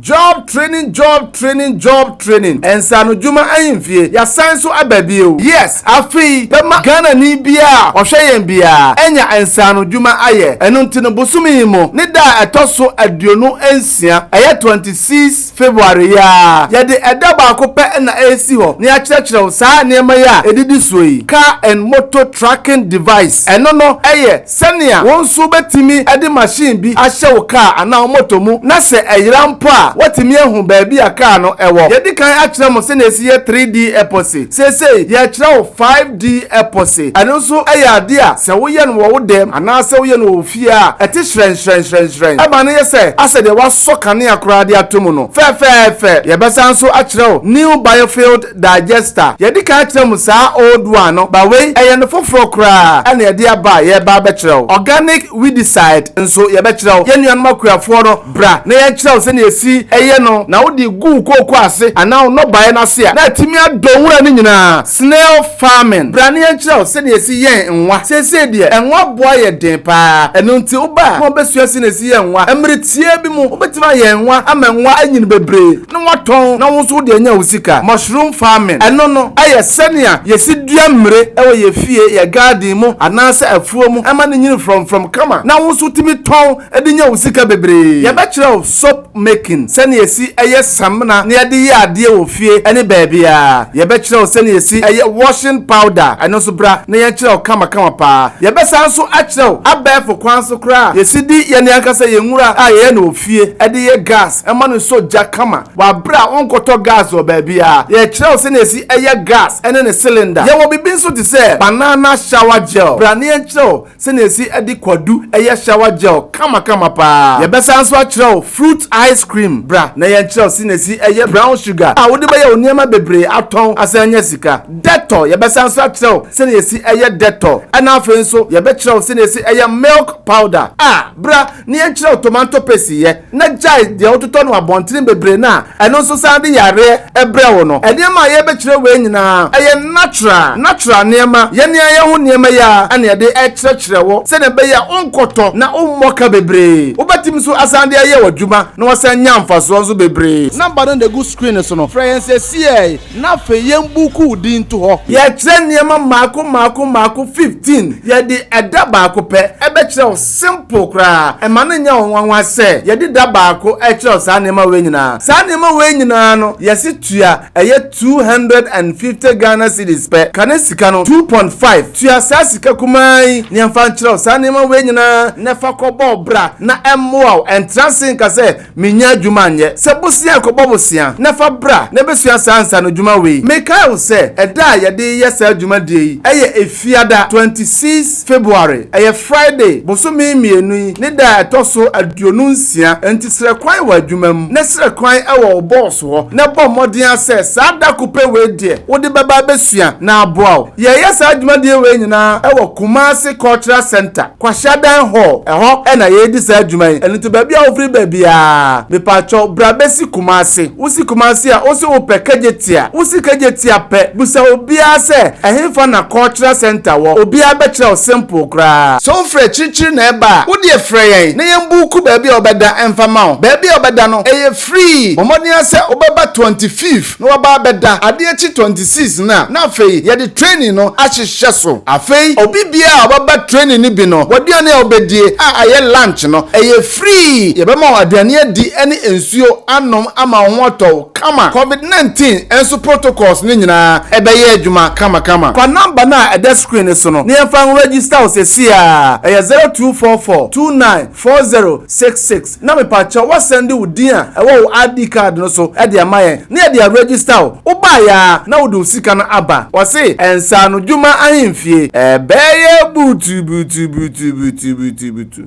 Job training, job training, job training. Nsaanodwuma ahemfie, yɛasan so aba bio. Yes, afei bɛma Ghanani biara a ɔhwɛ yɛn biara anya nsaanodwuma ayɛ. Ɛno nti no, bosome yi mu ne da a ɛtɔ so 26, ɛyɛ 26 February yi a, yɛde ɛda baako pɛ na ɛresi hɔ na yɛakyerɛkyerɛ wo saa nneɛma yi a ɛdidi soɔ yi: car and motor tracking device. Ɛno no ɛyɛ sɛnea wɔn nso bɛtumi de machine bi ahyɛ wo car anaa wo motor mu, na sɛ ɛyera mpo a, wɔtumi ahu baabi a car no ɛwɔ. Yɛdi kan akyerɛ mo sɛnea esi yɛ 3D epoxy. Seesei yɛkyerɛ wo 5D epoxy. Ɛno nso ɛyɛ adeɛ a sɛ woyɛ no wɔ wo dɛm anaasɛ woyɛ no wɔ wo fie a, ɛte hyerɛnhyerɛnhyerɛnhyerɛn, ɛma no yɛ sɛ asɛ deɛ wasɔ kanea koraa de ato mu no fɛɛfɛɛfɛ. Yɛbɛsan nso akyerɛ wo new biofield digester. Yɛdi kan akyerɛ mo saa old one no ba, wei ɛyɛ no foforɔ koraa ɛna yɛde aba a yɛreba abɛkyerɛ wo. Organic weedicide nso yɛbɛkyerɛ wo. Yɛn nuanom akuafoɔ no, bra na yɛnkyerɛ wo sɛnea esi ɛyɛ no na wode gu kooko ase anaa wo nnɔbaeɛ no ase a, na atumi adɔ nwura no nyinaa. Snail farming, bra na yɛnkyerɛ wo sɛnea esi yɛn nwa. Seesei deɛ, nwa boa yɛ den paa. Ɛno nti woba a, na wɔbɛsua sɛnea esi yɛ nwa. Mmere tie bi mu, wobɛtumi ayɛ nwa ama nwa anyini bebree na watɔn na wo nso wode anya wo sika. Mushroom farming, ɛno no ɛyɛ sɛnea yɛsi dua mmire ɛwɔ yɛ fie, yɛ garden mu anaasɛ afuo mu, ɛma no nyini frɔmfrɔm kama na wo nso tumi tɔn de nya wo sika bebree. Yɛbɛkyerɛ wo soap making, sɛnea yɛsi ɛyɛ samina na yɛde yɛ adeɛ wɔ fie ɛne baabiara. Yɛbɛkyerɛ wo sɛnea yɛsi ɛyɛ washing powder. Ɛno nso, bra na yɛnkyerɛ wo kamakama paa. Yɛbɛsan nso akyerɛ wo abɛɛfo kwan so koraa yɛsi di yɛne ankasa yɛn nwura a yɛyɛ no wɔ fie ɛde yɛ gas, ɛma no sɔ gya kama wɔ abere a wɔnkɔtɔ gas wɔ baabiara. Yɛkyerɛ wo sɛnea yɛsi ɛyɛ gas ɛne ne cylinder. Yɛwɔ biribi nso te sɛ banana shower gel. Bra na yɛnkyerɛ wo sɛnea yɛsi ɛde kwadu ɛyɛ shower gel kamakama paa. Yɛbɛsan nso akyerɛ wo fruit ice cream. Bra na yɛnkyerɛ wo sɛnea yɛsi ɛyɛ brown sugar a wode bɛyɛ wo nneɛma bebree atɔn asan anya sika. Dettol, yɛbɛsan nso akyerɛ wo sɛnea yɛsi ɛyɛ Dettol. Ɛna afei nso yɛbɛkyerɛ wo sɛnea yɛsi ɛyɛ milk powder a. Bra na yɛnkyerɛ wo tomato paste yɛ na gyae deɛ wototɔ no abɔntene bebree no a ɛno nso san de yareɛ ɛbrɛ wo no. Nneɛma a yɛbɛkyerɛ wei nyinaa ɛyɛ natural natural nneɛma, yɛne yɛn ho nneɛma yi a ɛna yɛde ɛkyerɛkyerɛ wɔ sɛnea ɛbɛyɛ a wonkɔtɔ na wommɔ ka bebree. Wobɛtumi nso asan de ayɛ w'adwuma na wasan nya mfasoɔ nso bebree. Number no na egu screen so no, frɛ yɛn sɛ na afei yɛn book wo din to hɔ. Yɛkyerɛ nneɛma mmaako mmaako mmaako 15, yɛde ɛda baako pɛ ɛbɛkyerɛ wo. Simple koraa. Ɛma no nyɛ wo nwanwa sɛ yɛde da baako ɛkyerɛ wo saa nneɛma wei nyinaa. Saa nneɛma wei nyinaa no, yɛsi tua ɛyɛ 250 Ghana cedis pɛ. Kane sika no 2.5. Tua saa sika kumaa yi ne yɛmfa nkyerɛ wo saa nneɛma wei nyinaa na ɛfa kɔbɔ bra na ɛmmoa wo. Ɛntra se nka sɛ menya adwuma nyɛ sɛ bosea kɔbɔ bosea na fa bra na bɛsua saa nsa no dwuma wei. Mekae wo sɛ ɛda a yɛde yɛ saa dwumadie yi ɛyɛ Efiada 26 February, ɛyɛ Friday, bosome 2 yi ne da a ɛtɔ so 26. Nti srɛ kwan wɔ adwuma mu na srɛ kwan ɛwɔ wo boss hɔ na bɔ mmɔden sɛ saa da kopɛ wei deɛ, wode bɛba abɛsua na aboa wo. Yɛyɛ saa dwumadie wei nyinaa ɛwɔ Kumasi Cultural Center, Kwahyiadan Hall. Ɛhɔ ɛna yɛredi saa adwuma yi. Ɛno nti baabi a wofiri baabiaa, mepatwɔ, bra bɛsi Kumasi. Wosi Kumasi a, wosi wopɛ Kejetia. Wosi Kejetia pɛ, busa obiara sɛ ɛhefa na Cultural Center wɔ. Obiara bɛkyerɛ wo, simple koraa. Sɛ wofrɛ akyirikyiri na ɛba a, wodeɛ frɛ yɛn na yɛn book baabi a wobɛda ɛmfa ma wo. Baabi a wobɛda no ɛyɛ free. Bɔ mmɔden sɛ wobɛba 25 na waba abɛda. Adeɛ akyi 26 no a, na afei yɛde training no ahyehyɛ so. Afei obi biara a ɔbɛba training no bi no, wɔaduane a wobɛdie a ɛyɛ lunch no ɛyɛ free. Yɛbɛma wo aduane adi ne nsuo anom ama wo ho atɔ wo kama. COVID-19 nso protocols no nyinaa ɛbɛyɛ adwuma kamakama. Fa number no a ɛda screen no so no na yɛmfa register wo sɛsi a, ɛyɛ 0244 29 4066, na mepakyɛw wasend wo din a ɛwɔ wo ID card no so ɛde ama yɛn na yɛde aregister wo. Wobaeɛ a, na wode wo sika no aba. Wɔse nsaano dwuma ahemfie ɛbɛyɛ butu butu butu butu butu butu.